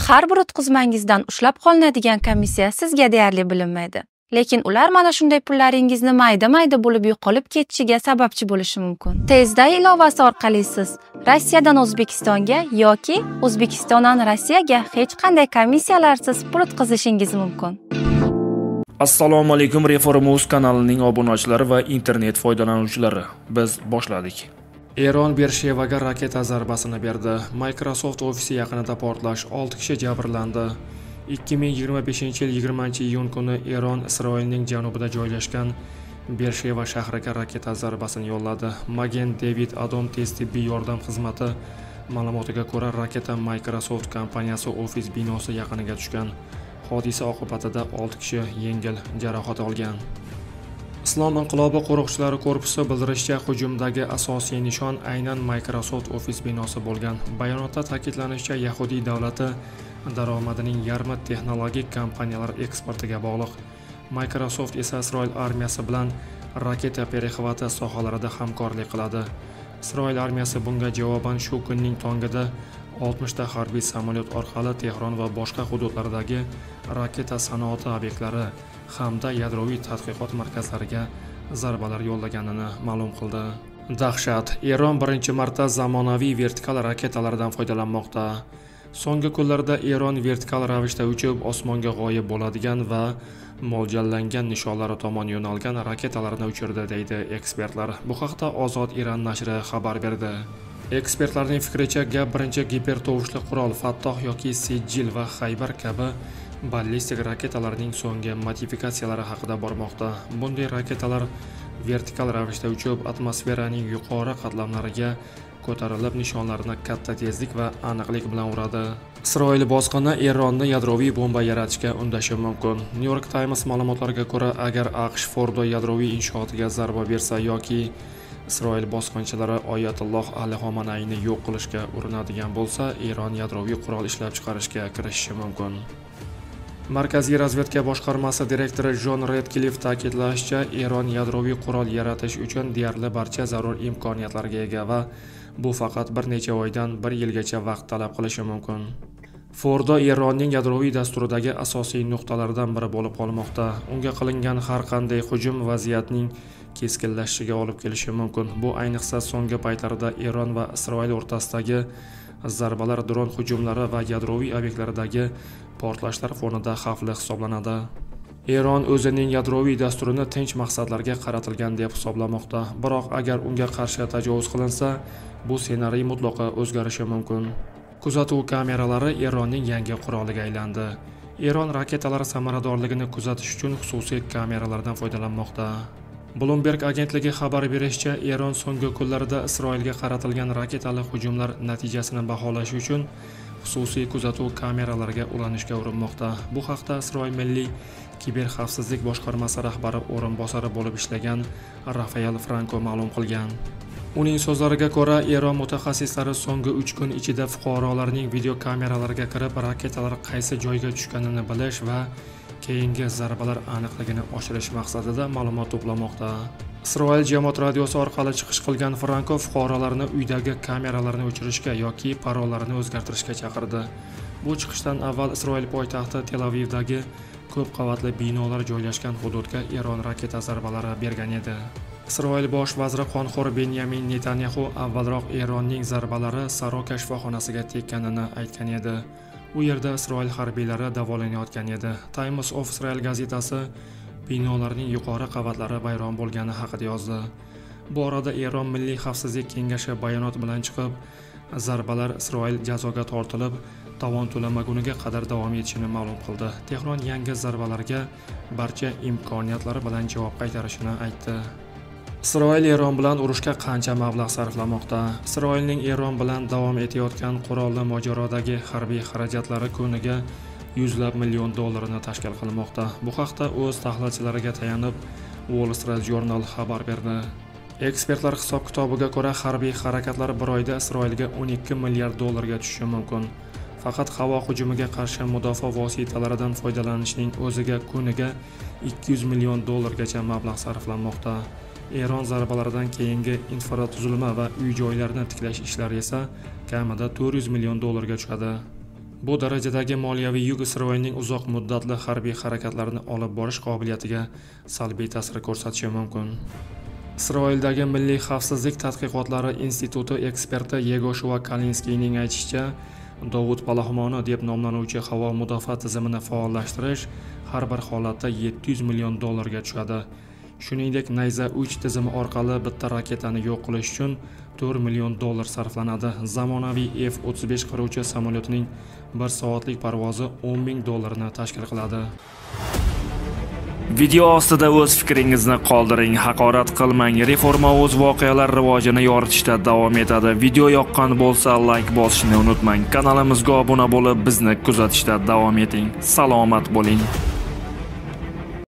Har bir o'tkazmangizdan ushlab qolinadigan komissiya sizga deyarli bilinmaydi. Lekin ular mana shunday pullaringizni mayda-mayda bo'lib yo'qolib ketishiga sababchi bo'lishi mumkin. Tezday ilovasi orqali siz Rossiyadan O'zbekistonga yoki O'zbekistondan Rossiyaga hech qanday komissiyalarsiz pul o'tkazishingiz mumkin. Assalomu alaykum Reform.uz kanalining obunachilari va internet foydalanuvchilari. Biz boshladik. Eron Bershevaga raketa zarbasini berdi. Microsoft ofisi yaqinida portlash, 6 kishi jabrlandi. 2025-yil 20-iyun kuni Eron Isroilning janubida joylashgan Bersheva shahriga raketa zarbasini yo'lladi. Magen David Adom tez tibbiy yordam xizmati ma'lumotiga ko'ra, raketa Microsoft kompaniyasi ofis binosi yaqiniga tushgan. Hodisa oqibatida 6 kishi yengil jarohat olgan. Islom inqilobi qo'riqchilari korpusi bildirishicha, hujumdagi asosiy nishon aynan Microsoft ofis binosi bo'lgan. Bayonotda ta'kidlanishicha, yahudiy davlati daromadining yarmi texnologik kompaniyalar eksportiga bog'liq. Microsoft esa Isroil armiyasi bilan raketa perexvati sohalarida hamkorlik qiladi. Isroil armiyasi bunga javoban shu kunning tongida 60 ta harbiy samolyot orqali Tehron va boshqa hududlardagi raketa sanoati obyektlari hamda yadroviy tadqiqot markazlariga zarbalar yo'llaganini ma'lum qildi. Dahshat! Eron birinchi marta zamonaviy vertikal raketalardan foydalanmoqda. So'nggi kunlarda Eron vertikal ravishda uchib, osmonga g'oyib bo'ladigan va mo'ljallangan nishonlari tomon yo'nalgan raketalarni uchirdi, deydi ekspertlar. Bu haqda Ozod Iran nashri xabar berdi. Ekspertlarning fikricha, gap birinchi gipertovushli qurol Fattoh yoki Sijil va Xaybar kabi ballistik raketalarning so'nggi modifikatsiyalari haqida bormoqda. Bunday raketalar vertikal ravishda uchib, atmosferaning yuqori qatlamlariga ko'tarilib, nishonlarni katta tezlik va aniqlik bilan uradi. Isroil bosqini Eronni yadroviy bomba yaratishga undashi mumkin. New York Times ma'lumotlariga ko'ra, agar AQSh Fordo yadroviy inshootiga zarba bersa yoki Isroil bosqinchilari Oyatulloh Ali Xomanayni yo'q qilishga urinadigan bo'lsa, Eron yadroviy qurol ishlab chiqarishga kirishishi mumkin. Markaziy razvedka boshqarmasi direktori Jon Redklif ta'kidlashicha, Eron yadroviy qurol yaratish uchun deyarli barcha zarur imkoniyatlarga ega va bu faqat bir necha oydan bir yilgacha vaqt talab qilishi mumkin. Fordo Eronning yadroviy dasturidagi asosiy nuqtalardan biri bo'lib qolmoqda. Unga qilingan har qanday hujum vaziyatning keskinlashishiga olib kelishi mumkin. Bu ayniqsa so'nggi paytlarda Eron va Isroil o'rtasidagi zarbalar, dron hujumlari va yadroviy obyektlardagi portlashlar fonida xavfli hisoblanadi. Eron o'zining yadroviy dasturini tinch maqsadlarga qaratilgan deb hisoblamoqda. Biroq agar unga qarshi tajovuz qilinsa, bu ssenariy mutlaqo o'zgarishi mumkin. Kuzatuv kameralari Eronning yangi quroliga aylandi. Eron raketalari samaradorligini kuzatish uchun xususiy kameralardan foydalanmoqda. Bloomberg agentligi xabar berishicha, Eron so'nggi kunlarda Isroilga qaratilgan raketali hujumlar natijasini baholash uchun xususiy kuzatuv kameralariga ulanishga urinmoqda. Bu haqda Isroil Milliy kiberxavfsizlik boshqarmasi rahbari o'rinbosari bo'lib ishlagan Rafael Franco ma'lum qilgan. Uning so'zlariga ko'ra, Eron mutaxassislari so'nggi 3 kun ichida fuqarolarning videokameralarga kirib, raketalar qaysi joyga tushganini bilish va keyingi zarbalar aniqligini oshirish maqsadida ma'lumot to'plamoqda. Isroil jamoat radiosi orqali chiqish qilgan Franco fuqarolarni uydagi kameralarni o'chirishga yoki parollarni o'zgartirishga chaqirdi. Bu chiqishdan avval Isroil poytaxti Tel-Avivdagi ko'p qavatli binolar joylashgan hududga Eron raketa zarbalari bergan edi. Isroil bosh vaziri qonxo'r Benyamin Netanyaxu avvalroq Eronning zarbalari Saroka shifoxonasiga tekkanini aytgan edi. U yerda Isroil harbiylari davolanayotgan edi. Times of Israel gazetasi binolarning yuqori qavatlari vayron bo'lgani haqida yozdi. Bu orada Eron Milliy xavfsizlik kengashi bayonot bilan chiqib, zarbalar Isroil jazoga tortilib, tovon to'lamaguniga qadar davom etishini ma'lum qildi. Tehron yangi zarbalarga barcha imkoniyatlari bilan javob qaytarishini aytdi. Isroil Eron bilan urushga qancha mablag' sarflamoqda? Isroilning Eron bilan davom etayotgan qurolli mojarodagi harbiy xarajatlari kuniga yuzlab million dollarini tashkil qilmoqda. Bu haqda o'z tahlilchilariga tayanib Wall Street Journal xabar berdi. Ekspertlar hisob-kitobiga ko'ra, harbiy harakatlar bir oyda Isroilga 12 milliard dollarga tushishi mumkin. Faqat havo hujumiga qarshi mudofaa vositalaridan foydalanishning o'ziga kuniga 200 million dollargacha mablag' sarflanmoqda. Eron zarbalaridan keyingi infratuzilma va uy-joylarni tiklash ishlari esa kamida 400 million dollarga tushadi. Bu darajadagi moliyaviy yuk Isroilning uzoq muddatli harbiy harakatlarni olib borish qobiliyatiga salbiy ta'sir ko'rsatishi mumkin. Isroildagi Milliy xavfsizlik tadqiqotlari instituti eksperti Yegoshua Kalinskiyning aytishicha, Dovud palaxmoni deb nomlanuvchi havo mudofaa tizimini faollashtirish har bir holatda $700 million ga tushadi. Shuningdek, Nayza 3 tizimi orqali bitta raketani yo'q qilish uchun $4 million sarflanadi. Zamonaviy F-35 qiruvchi samolyotining 1 soatlik parvozi $10 000 ni tashkil qiladi. Video ostida o'z fikringizni qoldiring, haqorat qilmang. Reforma.uz voqealar rivojini yoritishda davom etadi. Video yoqqan bo'lsa, like bosishni unutmang. Kanalimizga obuna bo'lib, bizni kuzatishda davom eting. Salomat bo'ling.